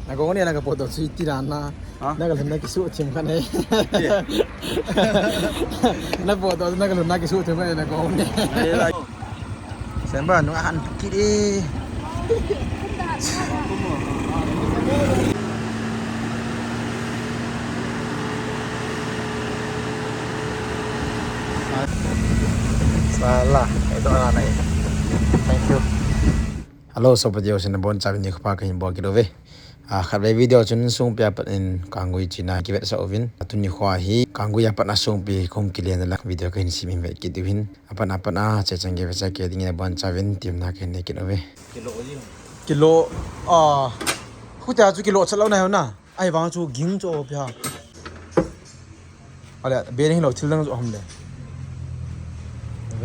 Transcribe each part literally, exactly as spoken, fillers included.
Nagong ni naga potdoh chu iti na na. Ha? Naga lhun na kisu thim kha ne. Yeah. Na potdoh chu naga lhun na kisu thim kha ne nagong ni. Ai, ai. Semba nung ahan kit e. Sala, ito na na e. Thank you. Hello, sopi teho, nabonchauvin nikho pha kahin bol kit uve. Ah, khatvei video chun songpi a pat in Kanggui china kivetsah uvin. Tuni nikho hi Kanggui a pat a songpi kahung kile na lang video kahin sem in vet kit uvin. Apat apat a, che chang kivetsah kit dingin nabonchauvin temna kahin nei kit uve. Kilo, ah, hutia chu kilo chalou na hi na. Ahivang chu ging chu o pia. Ale, bearing lo thil dang chu ham le.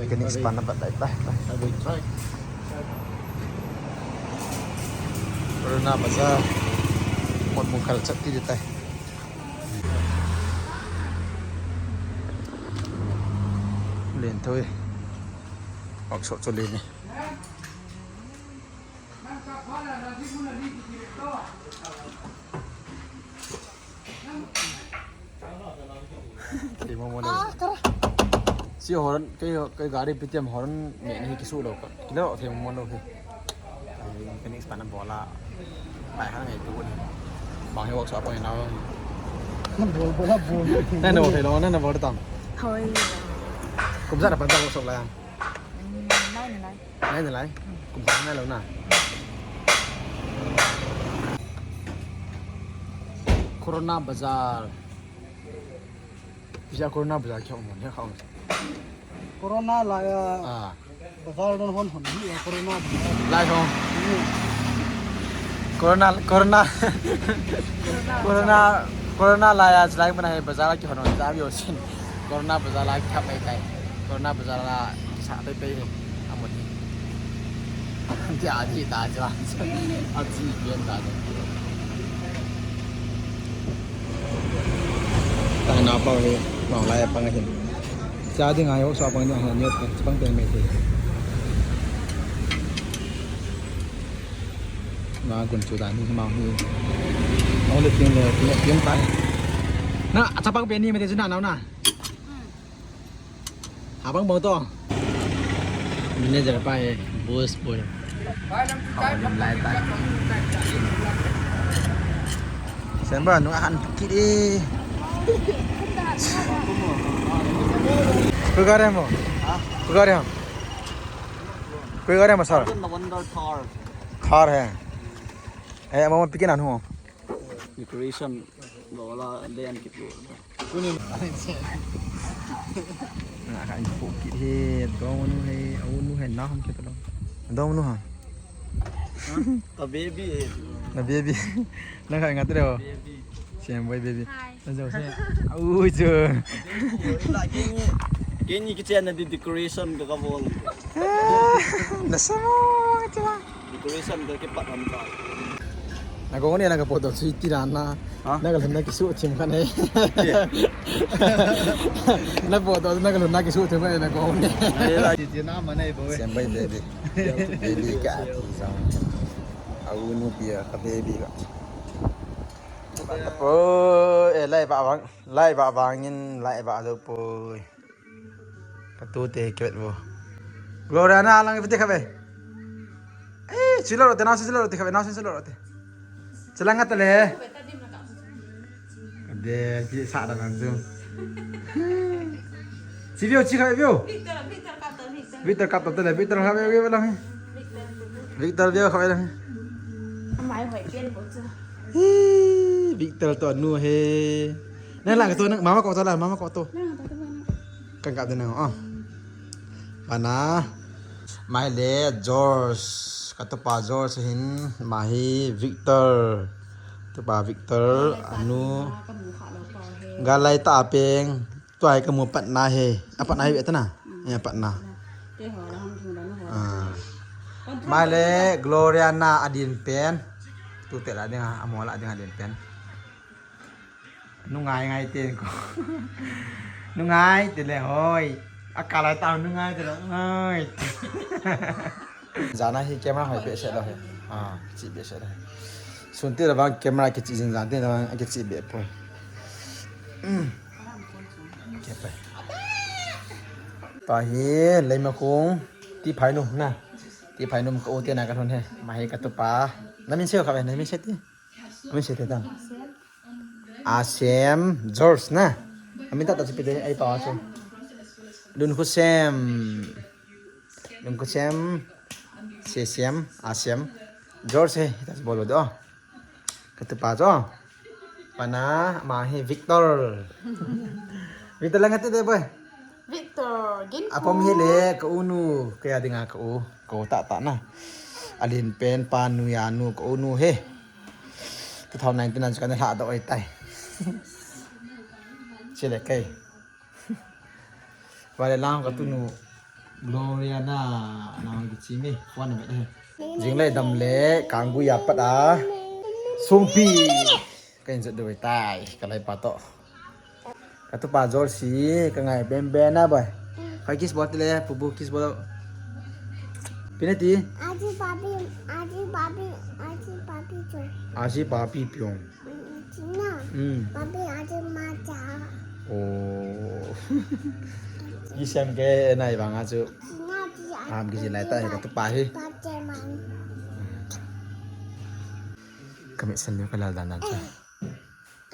Mechanics pan na bat dai tai. I will try. Corona Bazaar. Mot mung khal chat ti tai. Len thoi. Workshop chu len ni. Thei mo mo le. Ah, kara. Si horn, kei, kei gari P T M horn me ni kisu lou ka. Kila thei mo mo lou hi. Ai, mechanics pan na bola. Pai hang ai tu ni. Bang hi workshop ko na. Na bol, bola bol. Na na bol thei lou, na na bol tam. Hoi. Kum sa na pan ta workshop la. Hmm, nai, nai, nai. Nai, nai, nai. Kum sa nai lou na. Corona Bazaar. Bisa Corona Bazaar kya umon ya khaung. Corona la ya. Ah. Bazaar don hon hon ni ya Corona Bazaar. Lai hon. Hmm. Corona, Corona. Corona, Corona la ya, lai mana hai bazaar ki hon hon jam yo sin. Corona Bazaar la ki thap mai tai. Corona Bazaar la sa pai pai hai. Amun hi. Dia di ta jwa. Aji bien ta jwa. Ta na pa he, ma lai pa ngai hin. Cha ding ai ho sa pa ngai hin, ni pa pa te mai te. Na gun chu da ni ma hi. Only thing le, thing le, thing pa. Na, cha pa pe ni mai te na na na. Habang bang to. Manager pa e, boss boy. Kau lim lai ta. Semba nung ahan kit e. कोई गा रहे हैं वो? हाँ? कोई गा रहे हैं? कोई गा रहे हैं, सर? Wonder Thar. Thar है। ए, मामा पिके ना हूँ। Decoration, bola, le an kipu. Kunin. Na ka info kit he, dong nu he, au nu he, na hom kit lo. Dong nu ha. Ka baby e. Na baby. Na ka ngat re ho. Baby. Siam boy baby. Hi. Na jo se. Au jo. Kini, kini kitchen na di decoration ka ka bol. Na samo ka. Decoration ka kipat ham ta. Nagong ni naga potdoh chu iti na na. Ha? Naga lhun na kisu thim kha ne. Yeah. Na potdoh naga lhun na kisu thim kha ne nagong ni. Ai, ai. Ti na ma nei bo. Siam bai baby. Baby ka ti sa. Au nu pia ka baby ka. Po, eh, lai ba bang, lai ba bangin, lai ba jo po. Ka tu te kivet vo. Gloria na lang vete kave. Eh, silo rote, na silo rote kave, na silo rote. Sila nga tale. De, ki sa da nan su. Si vio, si kave vio. Victor, Victor kap to, Victor. Victor kap to tale, Victor kave vio lang. Victor. Victor vio kave lang. Mai hoi pian bo chu. Hi, Victor to nu he. Nang lang to nang mama ko to la, mama ko to. Nang to to nang. Kan ka de nang, oh. Bana. Mai le George, ka to pa George hin, ma hi Victor. To pa Victor, anu. Galai ta peng. Tua hi ka mu patna he. A patna he, patna. Ya, patna. Ah. Male Gloria na adin pen. Tu te la ding a, amo la ding adin pen. Nu ngai ngai te ko. Nu ngai te le hoi. A ka lai ta nu ngai te le hoi. Jana hi camera hoi behseh lou hi. Ah, chi behseh lou hi. Sun te la vang camera kichi jing jang te la vang kichi be poi. Hmm. Ke pai. Tua hi leima kong ti phai nu na. Ti phai nu ka u te na ka thon he. Ma hi ka tu pa. Na min se ka ve, na min se ti. Na min se te tam. Asem, George na. Amin ta ta si pide ai pa chu. Lun khu sem. Lun khu sem. Se sem, Asem. George he, ta si bolo do. Ka tu pa chu. Pana, ma hi Victor. Victor lang ate de boy. Victor, gin. Apom hi le ka u nu, ka ya dinga ka u, ka u ta ta na. Alin pen pa nu ya nu ka u nu he. Two thousand nineteen an chu ka na hla do oi tai. Chile kai. Vale lang ka tu nu Gloria na na ki chi mi. Phone na he. Jing le dam le kanggu ya pat a. Sungpi. Ka in jot do tai ka lai pa to. Ka tu pa jol si ka ngai ben ben na boy. Ka kiss bol le pu bu kiss bol. Pinati. Aji papi, aji papi, aji papi jo. Aji papi piong. China. Hmm. Papi aji macha. Oh. Isem ke nai bang achu. China ji. Am ki lai ta he ka tu pa hi. Pache man. Kami sen ka lal dan dan.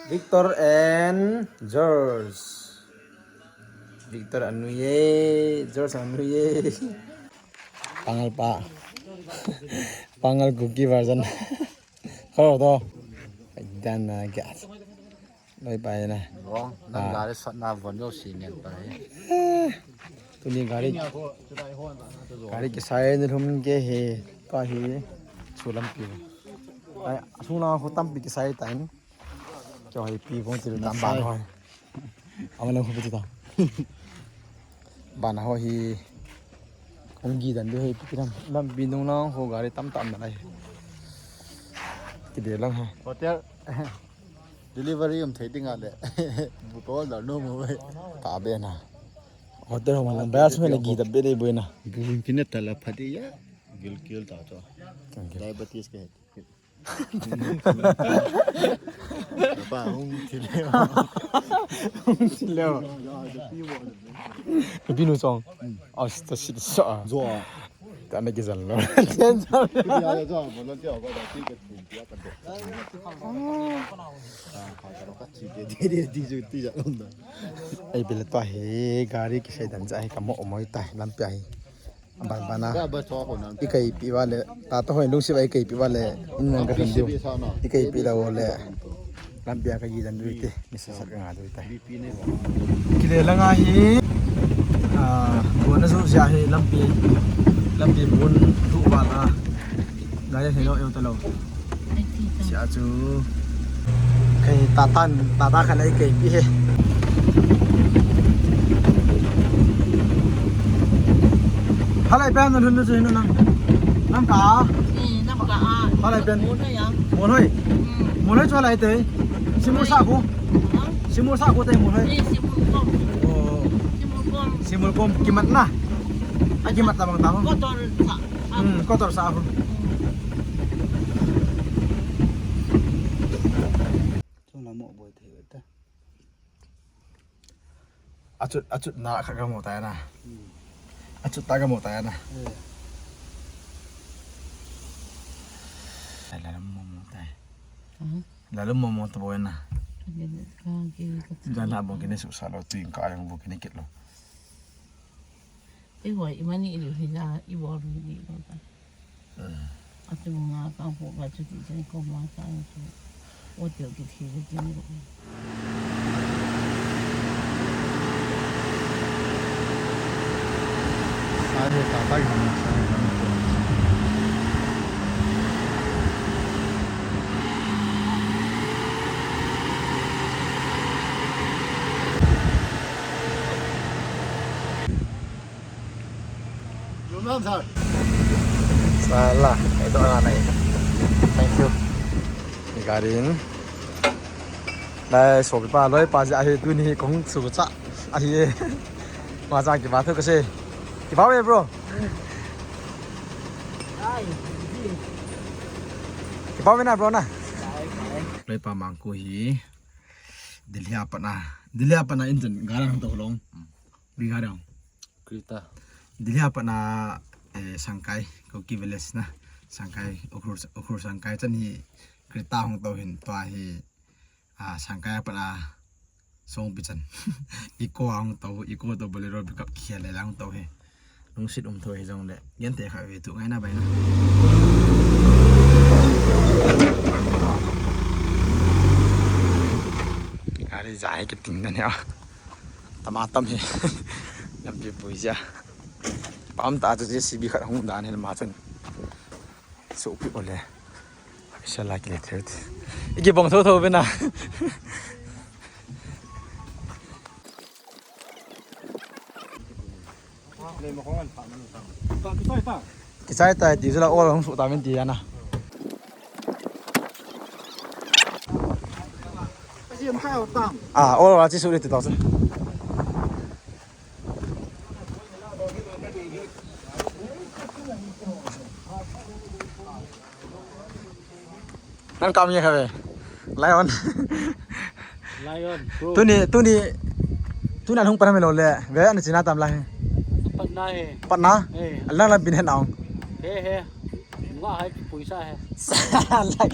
Victor and George. Victor anu ye, George anu ye. Pangal pa. Pangal Kuki version. Kau to. Dan na kya. Noi pa na. Wrong. Nang gari sat na von yo si ngen pa. Tuni gari. Gari kisai ni lhum ke he. Pa hi. Sulam pi. Ai, asung lang khu tampi kisai tain. Cho hi pi kong ti tam ban hoi. Ama lang khu pi ta. Ban ho hi kong gi dan de hi pi tam. Lam pi nung lang khu gari tam tam na lai. Ki de lang ha. Hotel delivery um thei ding a le. Bu to la no mu ve. Ta be na. Hotel ho ma lang ba sung le gi da be de bu na. Bu kin ta la phati ya. Gil gil ta cho. Diabetes ke. Pa hung thile. Hung thile. Binu song. Asta sit sa. Zo. Ta na ki jal lo. Tian jal. Ti ya zo mo lo ti ko da ti ke ti ya ka do. Ka ka ka ti ke ti ti ti ti ja lo da. Ai bile to he gari kisai dan ja he ka mo mo ta lampi a he. Ban bana. Ikai pi vale. Tata hoi lungsi va ikai pi vale. Inang ka hin diu. Ikai pi la vale. Lampi a ka yi dan dui te. Misa sat ka nga dui tai. Kile langa hi. Ah, bona su sia hi lampi. Lampi bun tu vale. Gari helo eu talo. Sia chu. Kai tatan, tata khan ai kai pi he. Halai pen nun hun chu hin nang. Nam ka. Hmm, nam ka a. Halai pen. Mo na ya. Mo noi. Hmm. Mo noi chu halai te. Simul sa khu. Ha? Simul sa khu te mo noi. Ni simul kom. Oh. Simul kom. Simul kom kimat na. Ai kimat ta bang ta. Kotor sa. Hmm, kotor sa khu. Chung la mo boi thei ta. Achut, achut na kha ka mo ta na. Hmm. Achut ta ka mo ta na. Eh. Ai la mo mo ta. Hmm. La mo mo ta boi na. Ka ke ka. Jana bo kine su sa lo tu ka yang bo kine kit lo. Iwoi, imani ilu hina, iwoi lu ni lo ta. Hmm. Atu nga ka ko ka chu ti chen ko ma ka chu. O tio ki thi le chen ko. Sa ni ta ta ki na sa ni ta. Sala, ito na na. Thank you. Ni garin. Lai, sopi pa, loi pa, ahi, tuni, kong su cha. Ahi, eh. Ma cha ki ba thu ka se. Ki ba we, bro. Ki ba we na, bro, na. Loipa Mangku hi Delhi a pat na, Delhi a pat na in chun gari hung tou lou. Bi gari hung. Creta. Delhi a pat na, eh, Sangkai, Kuki village na. Sangkai, Ukhrul, Ukhrul Sangkai chan hi Creta hung tou hin tua hi, ah, Sangkai a pat na Songpi chan. Eeco a hung tou, Eeco toh Bolero pickup kikhel le la hung tou hi. Lungset um thou hi jongle, gente kha ve tu ngai na bai na. Gari jai kiting dan hi a. Tam a tam hi. Lampi pui jia. Pam ta chu J C B khat hung dan hi ma chun. Sopi ole. Bisa la kile theu. Iki bong tho tho bena. Kichai tai ti jula ol hung su ta min ti ana. Ah, ol wa chi su le ti tau se. Nang kam ye kha ve. Lion. Lion, bro. Tuni, tuni, tuni nang hung pat na me lo le. Ve ana china tam la he. Patna he. Patna? Eh. Alang lam pin he naong. He, he. Nga hai ki puisa he. Lai.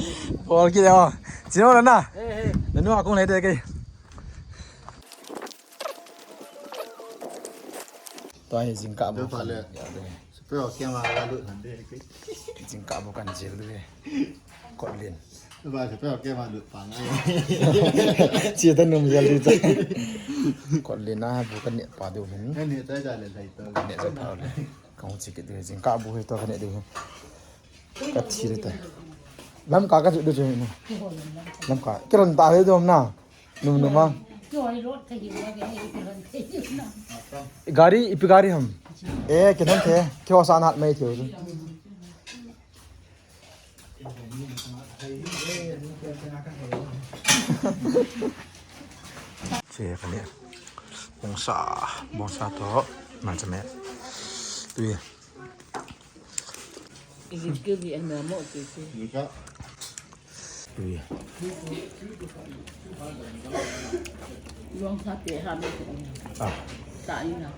Bol ki le o. Chino na na. He, he. Nanu akong le de ke. Tua hi jingkah bu. Tua pha le. Super okay ma la lut han de ke. Jingkah bu kan jil du he. Kotlin. Ba super okay ma lut pa ngai. Chi ta num jal di cha. Kotlin a bu kan ne pa du hin. Kan ne chai da le lai to. Kan ne cha pa le. Kan hu chi ki du jingkah bu he to kan ne du. Ka thi le ta. Lam ka ka du du. Lam ka. Kiron ta le du na. Num num a. Gari, ipi gari ham. Eh, kinam the. Kio sa nat mai the. Che kani. Bongsa, bongsa to. Man chame. Tui. Ijip ke bi ana mo tu tu. Ui. Luang sa te ha me. Ah. Ta ina.